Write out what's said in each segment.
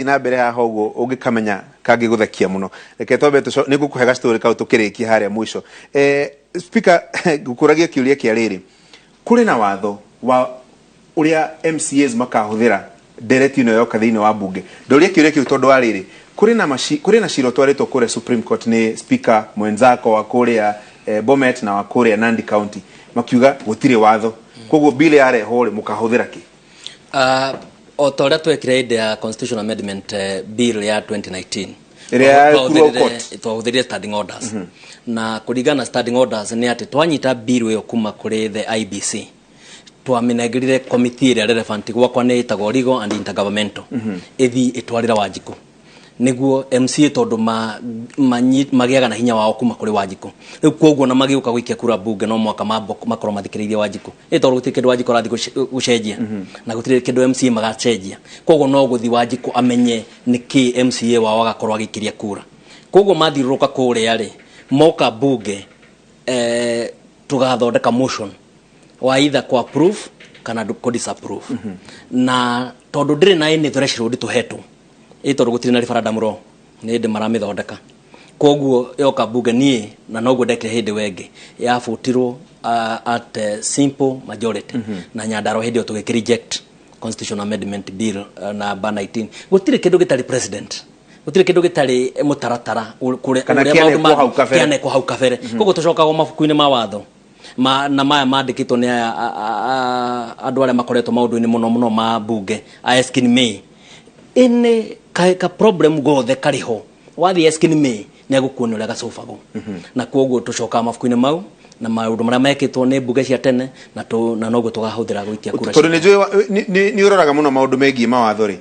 Na mbere haha ũguo ũngĩkamenya kangĩgũthekia mũno. Reke twambe nĩ ngũkũhe gastory kau tũkĩrĩkia harĩa mũico. Speaker, ngũkũragia kĩũria kĩa rĩrĩ, kũrĩ na watho wa ũrĩa MCAs makahũthĩra ndereti ĩno yoka thĩinĩ wa mbunge. Ndoria kĩũria kĩu tondũ wa rĩrĩ, kũrĩ na cira ũtwarĩtwo kũrĩa Supreme Court nĩ speaker mwenzako wa kũrĩa Bomet na wa kũrĩa Nandi County, makiuga gũtirĩ watho, koguo bill yarehwo rĩ, mũkahũthĩra kĩ? O ta ũrĩa twekire hĩndĩ ya Constitution Amendment Bill ya 2019. Ĩrĩa yakuruo court. Twahũthĩrire standing orders, na kũringana na standing orders nĩ atĩ twanyita bill ĩyo kuma kũrĩ the IEBC, twamĩnengerire committee ĩrĩa relevant, gwakwa nĩ ĩtagwo Legal and Intergovernmental, ĩthiĩ ĩtwarĩre Wanjikũ nĩguo MCA, tondũ magĩaga na hinya wao kuma kũrĩ Wanjikũ. Rĩu koguo na magĩũka gũikia kura bunge, no mwaka makorwo mathikĩrĩirie Wanjikũ, ĩ tondũ gũtirĩ kĩndũ Wanjikũ arathiĩ gũcenjia na gũtirĩ kĩndũ MCA magacenjia. Koguo no gũthiĩ Wanjikũ amenye nĩkĩ MCA wao agakorwo agĩikĩria kura. Koguo mathiũrũrũka kũrĩa rĩ, moka bunge, tũgathondeka motion wa either ku approve kana ku disapprove. Na tondũ ndĩrĩ na any threshold tũhetwo, ĩ tondũ gũtirĩ na referendum law, nĩ hĩndĩ maramĩthondeka, koguo yoka bunge, niĩ na noguo ndekire hĩndĩ wengĩ yabutirwo at simple majority na Nyandarua hĩndĩ ĩyo tũgĩkĩ reject Constitution Amendment Bill namba 19. Gũtirĩ kĩndũ gĩtarĩ president, gũtirĩ kĩndũ gĩtarĩ mũtaratara Kana ũrĩa kĩanekwo maũndũ hau kabere. Kĩanekwo hau kabere. Koguo tũcokaga mabuku-inĩ ma watho ma, na maya mandĩkĩtwo nĩ aya andũ arĩa makoretwo maũndũ-inĩ mũno mũno ma bunge, a Erskine May. Ĩnĩ ka problem gothe karĩ ho, wathiĩ Erskine May nĩ egũkuonia ũrĩa gacũbagwo. Na koguo tũcokaga mabuku-inĩ mau na maũndũ marĩa mekĩtwo nĩ mbunge cia tene na noguo tũgahũthĩra gũikia kura. Tondũ nĩ njũĩ nĩ ũroraga mũno maũndũ megiĩ mawatho rĩ,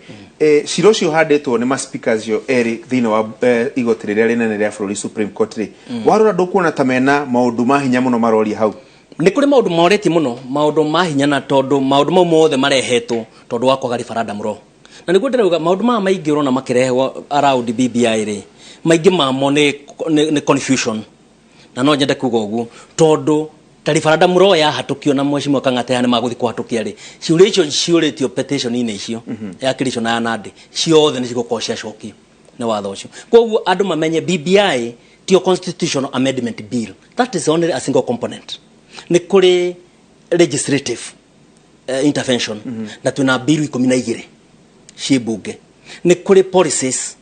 cira ũcio ũhandĩtwo nĩ ma speakers acio erĩ thĩinĩ wa igoti rĩrĩa rĩnene rĩa bũrũri, Supreme Court rĩ, warora ndũkuona ta mena maũndũ ma hinya mũno maroria hau? Nĩ kũrĩ maũndũ moretie mũno, maũndũ ma hinya, na tondũ maũndũ mau mothe marehetwo tondũ wa kwaga referendum law. Na nĩguo ndĩrauga maũndũ maya maingĩ ũrona makĩrehwo around BBI rĩ, maingĩ mamo nĩ confusion. Na no nyende kuga ũguo tondũ ta referendum law yahatũkio na Mheshimiwa Kang'ata nĩ magũthiĩ kũhatũkia rĩ, ciũria icio ciũrĩtio petition-inĩ icio ya Kericho na ya Nandi ciothe nĩ cigũkorwo ciacokio nĩ watho ũcio. Koguo andũ mamenye BBI tio Constitutional Amendment Bill, that is only a single component. Nĩ kũrĩ legislative intervention, na twĩna bill 12 ciĩ mbunge. Nĩ kũrĩ policies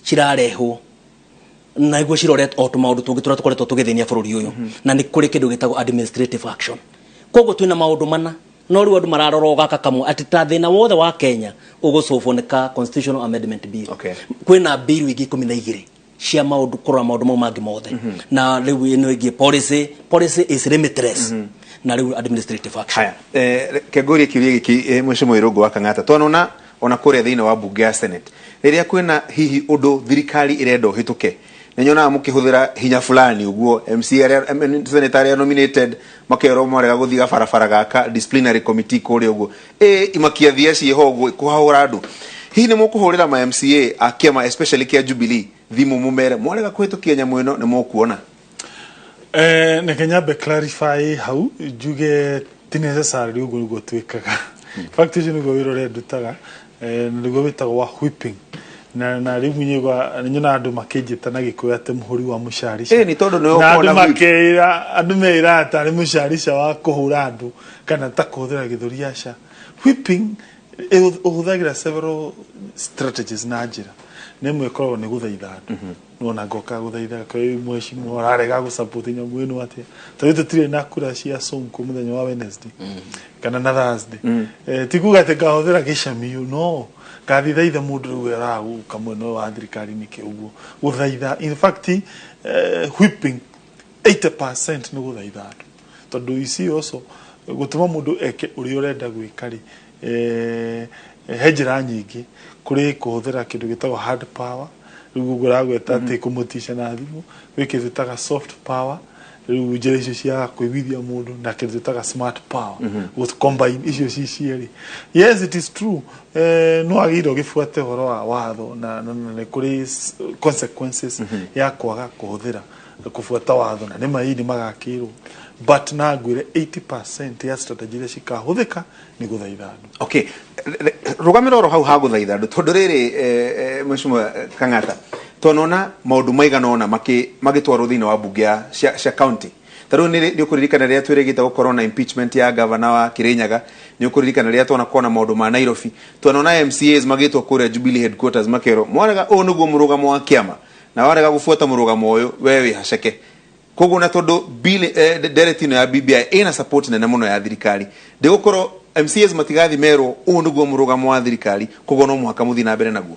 cirarehwo na iguo cirorete o tũmaũndũ tũngĩ tũrĩa tũkoretwo tũgĩthĩnia bũrũri ũyũ, na nĩ kũrĩ kĩndũ gĩtagwo administrative action. Koguo twĩna maũndũ mana, no rĩu andũ mararora o gaka kamwe atĩ ta thĩna wothe wa Kenya ũgũcũbwo nĩ ka Constitutional Amendment Bill. Kwĩna bill ingĩ 12 cia maũndũ kũrora maũndũ mau mangĩ mothe, na rĩu ĩno ĩngĩ policy is limitless, na rĩu administrative action. Haya, ke ngũrie kĩũria gĩkĩ, Mheshimiwa Irũngũ wa Kang'ata. Twanona ona kũrĩa thĩinĩ wa mbunge ya Senate, rĩrĩa kwĩna hihi ũndũ thirikari ĩrenda ũhĩtũke, nĩ nyonaga mũkĩhũthĩra hinya fulani ũguo, MC arĩa senator arĩa nominated makerwo marega gũthiĩ gabarabara gaka disciplinary committee kũrĩa ũguo, ĩ imakia thia ciĩho ũguo kũhahũra andũ. Hihi nĩ mũkũhũrĩra ma MCA a kĩama, especially kĩa Jubilee, thimũ mũmere mwarega kũhĩtũkia nyamũ ĩno nĩ mũkuona? Reke nyambe clarify hau, njuge ti necessarily ũguo nĩguo twĩkaga. In fact, ũcio nĩguo wĩra ũrĩa ndutaga, na nĩguo wĩtagwo wa whipping, na rĩu nyigua nyonaga andũ makĩnjĩta na Gĩkũyũ atĩ mũhũri wa mũcarica. Ĩ, nĩ tondũ nĩwe Na ũkoragwo andũ na whip. Makeira andũ meira tarĩ mũcarica wa kũhũra andũ kana ta kũhũthĩra gĩthũri. Aca, whipping ũhũthagĩra several strategies, na njĩra nĩ ĩmwe ĩkoragwo nĩ gũthaitha andũ. Nona ngoka gũthaitha kwĩ mheshimiwa ũrarega gũsupport nyamũ ĩno atĩa, tondũ tũtirĩ na kura cia Sonko mũthenya wa Wednesday kana na Thursday. Ti kuga atĩ ngahũthĩra gĩcamio, no ngathiĩ thaitha mũndũ rĩu aragũka mwena ũyũ wa thirikari nĩkĩ ũguo gũthaitha. In fact, whipping 80% nĩ gũthaitha andũ, tondũ ici also gũtũma mũndũ eke ũrĩa ũrenda gwĩka rĩ, he njĩra nyingĩ. Kũrĩ kũhũthĩra kĩndũ gĩtagwo hard power, rĩu ũguo ũragweta atĩ kũmũtica na thimũ. Gwĩ kĩndũ gĩtaga soft power. Rĩu njĩra icio cia kũiguithia mũndũ na kĩndũ twĩtaga smart power, gũ combine icio ci cierĩ. Yes, it is true, no wagĩrĩire ũgĩbuate ũhoro wa watho na nĩ kũrĩ consequences ya kwaga kũhũthĩra kũbuata watho, na nĩ ma nĩ magakĩrwo, but na ngwĩre 80% ya strategy iria cikahũthĩka nĩ gũthaitha andũ. Okay, rũgamĩra oro hau ha gũthaitha andũ, tondũ rĩrĩ, Mheshimiwa Kang'ata, twanona maũndũ maigana ũna magĩtwarwo thĩinĩ wa mbunge ya cia county. Ta rĩu nĩ ũkũririkana rĩrĩa twĩrĩgĩte gũkorwo na impeachment ya gavana wa Kirinyaga, nĩ ũkũririkana rĩrĩa twanakorwo na maũndũ ma Nairobi, twanona MCAs magĩtwo kũrĩa Jubilee headquarters makerwo mwarega, ũyũ nĩguo mũrũgamo wa kĩama, na warega gũbuata mũrũgamo ũyũ, we wĩ haceke. Koguo na tondũ bill, ndereti ĩno ya BBI ĩna support nene mũno ya thirikari, ndĩgũkorwo MCAs matigathi merwo ũũ nĩguo mũrũgamo wa thirikari, koguo no mũhaka mũthiĩ na mbere naguo?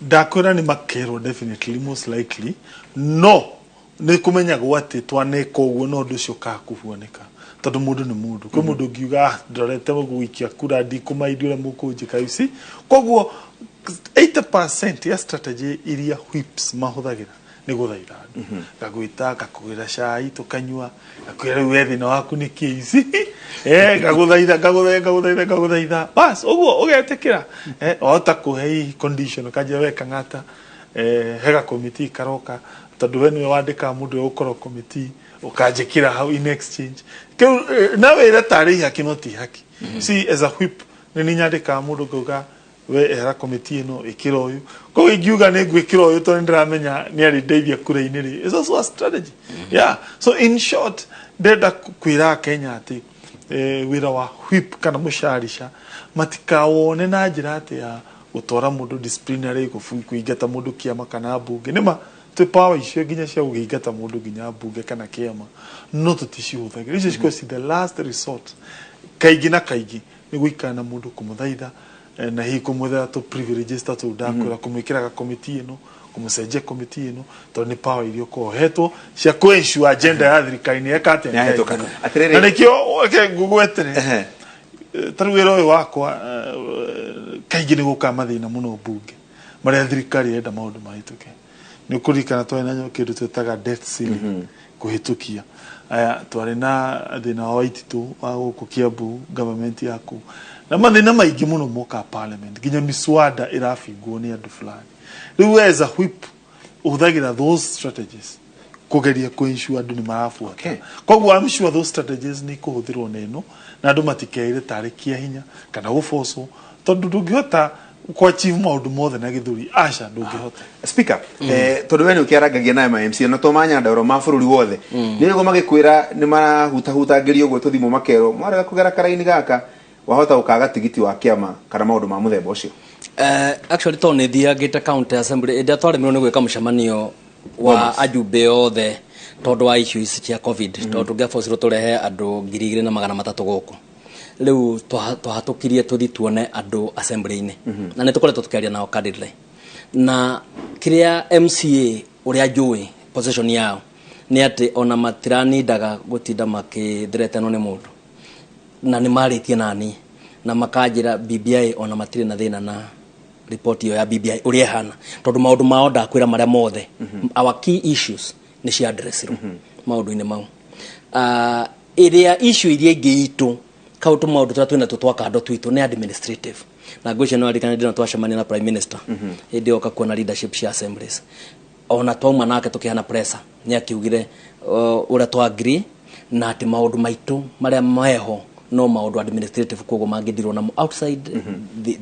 Ndakwĩra nĩ makerwo, definitely, most likely, no nĩ kũmenyagwo atĩ twaneka ũguo no ũndũ ũcio ũkaga kũhuanĩka, tondũ mũndũ nĩ mũndũ. Kwĩ mũndũ ũngiuga, "Ah, ndorete gũikia kura, ndikũmaindi ũrĩa mũkũnjĩka," you see. Koguo 80% ya strategy iria whips mahũthagĩra nĩ gũthaitha andũ, ngagwĩta, ngakũgĩra cai tũkanyua, ngakwĩra rĩu we thĩna waku nĩ kĩ ici, ngagũthaitha, ngagũthaitha, ngagũthaitha, ngagũthaitha, bas ũguo ũgetĩkĩra. Wahota kũhe hihi condition, ũkanjĩra, "We Kang'ata, hega committee karoka, tondũ we nĩwe wandĩkaga mũndũ ũrĩa ũgũkorwo committee, ũkanjĩkĩra hau in exchange." Kĩu na wĩra tarĩ ihaki, no ti haki. See, as a whip, nĩ niĩ nyandĩkaga mũndũ, ngauga, "We ehera committee ĩno, ĩkĩra ũyũ." Koguo ingiuga nĩ ngwĩkĩra ũyũ tondũ nĩndĩramenya nĩ arĩndeithia kura-inĩ rĩ, it's also a strategy. Yeah, so in short, ndĩrenda kwĩra Kenya atĩ wĩra wa whip kana mũcarica matikawone na njĩra atĩ ya gũtwara mũndũ disciplinary, kũingata mũndũ kĩama kana mbunge. Nĩma twĩ power icio nginya cia gũkĩingata mũndũ nginya mbunge kana kĩama, no tũticihũthagĩra. Icio cikorwo ci the last resort. Kaingĩ na kaingĩ nĩ gũikara na mũndũ, kũmũthaitha, na hihi kũmwethera tũ privileges ta tũu ndakwĩra, kũmwĩkĩraga committee ĩno, kũmũcenjia committee ĩno, tondũ nĩ power iria ũkoragwo ũhetwo cia kũ ensure agenda ya thirikari nĩ yeka atĩa? Nĩyahĩtũka. Atĩrĩrĩ- Na nĩkĩo reke ngũgwetere. Ta rĩu wĩra ũyũ wakwa, kaingĩ nĩ gũkaga mathĩna mũno mbunge marĩa thirikari ĩrenda maũndũ mahĩtũke. Nĩ ũkũririkana twarĩ na kĩndũ twĩtaga debt ceiling kũhĩtũkia aya, twarĩ na thĩna wa Waititũ wa gũkũ Kiambu, government yaku, na mathĩna maingĩ mũno mokaga parliament, nginya miswada ĩrabingwo nĩ andũ fulani. Rĩu we as a whip ũhũthagĩra those strategies kũgeria kũ ensure andũ nĩ marabuata. Koguo I'm sure those strategies nĩ ikũhũthĩrwo na ĩno, na andũ matikeire tarĩ kĩa hinya kana gũbocwo, tondũ ndũngĩhota kũ achieve maũndũ mothe na gĩthũri, aca, ndũngĩhota. Speaker, tondũ we nĩ ũkĩarangagia na ma MCA na to ma Nyandarua, ma bũrũri wothe, nĩ ũguo magĩkwĩra nĩ marahutahutangĩrio ũguo tũthimũ, makerwo mwarega kũgera karaini gaka, wahota gũkaga tigiti wa kĩama kana maũndũ ma mũthemba ũcio? Actually to nĩ thiangĩte county assembly ĩrĩa twaremirwo nĩ gwĩka mũcemanio wa ajumbe othe tondũ wa issue ici cia COVID, tondũ tũngĩabocirwo tũrehe andũ 2300 gũkũ. Rĩu twahatũkirie tũthi tuone andũ assembly-inĩ, na nĩ tũkoretwo tũkĩaria nao candidly. Na kĩrĩa MCA ũrĩa njũĩ position yao nĩ atĩ ona matiranindaga gũtinda makĩthreatenwo nĩ mũndũ, na nĩ marĩtie nani na makanjĩra BBI ona matirĩ na thĩna na report ĩyo ya BBI ũrĩa ĩhana, tondũ maũndũ mao ndakwĩra marĩa mothe, our key issues nĩ cia addressirwo maũndũ-inĩ mau. Ĩrĩa issue iria ingĩ itũ kau tũmaũndũ tũrĩa twĩna tuo twa kando twitũ nĩ administrative, na ngwĩciria nĩ waririkana ndĩno twacemania na prime minister hĩndĩ ĩyo oka kuona leadership cia assemblies, ona twauma nake tũkĩhana pressure, nĩ akiugire ũrĩa twa agree na atĩ maũndũ maitũ marĩa meho no maũndũ administrative, koguo mangĩndirwo namo outside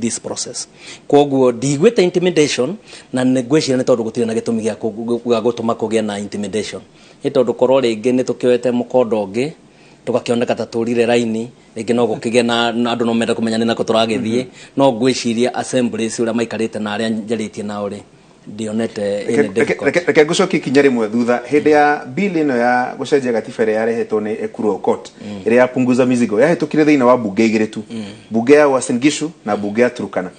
this process. Koguo ndiguĩte intimidation, na nĩ ngwĩciria nĩ tondũ gũtirĩ na gĩtũmi gĩa gũtũma kũgĩe na intimidation, nĩ tondũ korwo rĩngĩ nĩ tũkĩoete mũkondo ũngĩ, tũgakĩoneka ta tũrire raini, rĩngĩ no gũkĩgĩa na andũ no mende kũmenya nĩ nakũ tũragĩthiĩ. No ngwĩciria assemblies ũrĩa maikarĩte na arĩa njarĩtie nao rĩ, ndionete any difficult. Reke ngũcokie ikinya rĩmwe thutha. Hĩndĩ ya bill ĩno ya gũcenjia gatiba ĩrĩa yarehetwo nĩ Ekuru Aukot, ĩrĩa ya punguza mizigo, yahĩtũkire thĩinĩ wa mbunge igĩrĩ tu, mbunge ya Uasin Gishu na mbunge ya Turkana.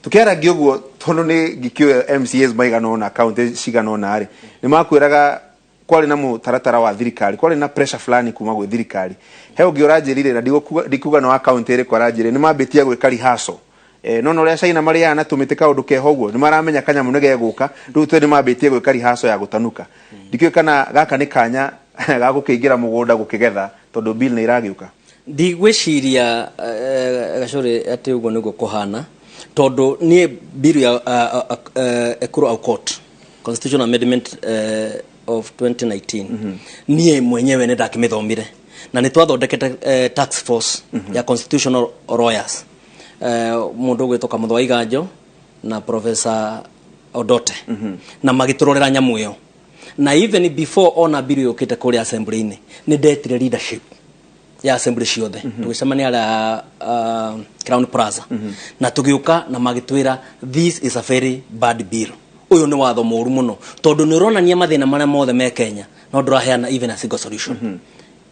Tũkĩarangia ũguo, tondũ nĩ ngĩkĩoya MCAs maigana ũna, kaunti cigana ũna rĩ, nĩ makwĩraga kwarĩ na mũtaratara wa thirikari, kwarĩ na pressure fulani kuma gwĩ thirikari. He ũngĩ ũranjĩrire, na ndikuga nĩ wa kaunti ĩrĩkũ, aranjĩrire nĩ mambĩtie gwĩka rehearsal, no ũrĩa China marĩaga na tũmĩtĩ kaũndũ keho ũguo, nĩ maramenya kanyamũ nĩ gegũka, rĩu twe nĩ mambĩtie gwĩka rehearsal ya gũtanuka. Ndikĩũĩ kana gaka nĩ kanya. Ga gũkĩingĩra mũgũnda gũkĩgetha tondũ bill nĩ iragĩũka. Ndigwĩciria, Gacũrĩ, atĩ ũguo nĩguo kũhana, tondũ niĩ bill ya Ekuru Aukot Constitutional Amendment of 2019, niĩ mwenyewe nĩ ndakĩmĩthomire na nĩ twathondekete task force ya constitutional lawyers, mũndũ ũgwĩtwo Kamũtho wa Iganjo na Professor Odote, na magĩtũrorera nyamũ ĩyo. Na even before ona bill yũkĩte kũrĩa assembly-inĩ, nĩ ndetire leadership ya assembly ciothe, tũgĩcemania harĩa Crown Plaza, na tũgĩũka na magĩtwĩra, "This is a very bad bill. Ũyũ nĩ watho mũru mũno, tondũ nĩ ũronania mathĩna marĩa mothe me Kenya, no ndũraheana even a single solution."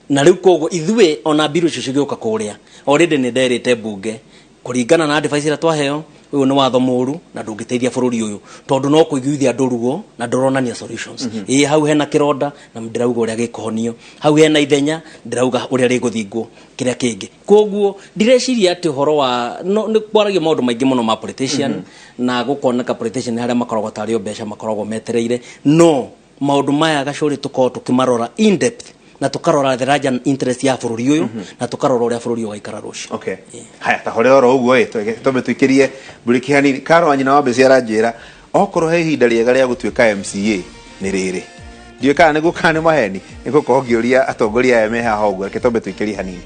Na rĩu koguo ithuĩ ona bill icio cigĩũka kũrĩa, already nĩ nderĩte mbunge, kũringana na advice ĩrĩa twaheo, ũyũ nĩ watho mũru na ndũngĩteithia bũrũri ũyũ, tondũ no kũiguithia andũ ruo na ndũronania solutions. Ĩĩ, hau hena kĩronda na ndĩrauga ũrĩa gĩkũhonio, hau hena ithenya, ndĩrauga ũrĩa rĩgũthingwo kĩrĩa kĩngĩ. Koguo ndireciria atĩ ũhoro wa no, nĩ kwaragio maũndũ maingĩ mũno ma politician, na gũkoneka politician harĩa makoragwo tarĩ o mbeca makoragwo metereire. No maũndũ maya, Gacũrĩ, tũkoragwo tũkĩmarora in depth na tũkarora the larger interest ya bũrũri ũyũ, na tũkarora ũrĩa bũrũri ũyũ ũgaikara rũciũ. Okay, haya, ta hore oro ũguo ĩ, twambe tũikĩrie mburiki hanini. Karo wa nyina wa mbeci aranjĩra okorwo he ihinda rĩega rĩa gũtuĩka MCA nĩ rĩrĩ. Ndiũĩ kana nĩguo kana nĩ maheni, nĩ gũkorwo ngĩũria atongoria aya me haha ũguo. Reke twambe tũikĩrie hanini.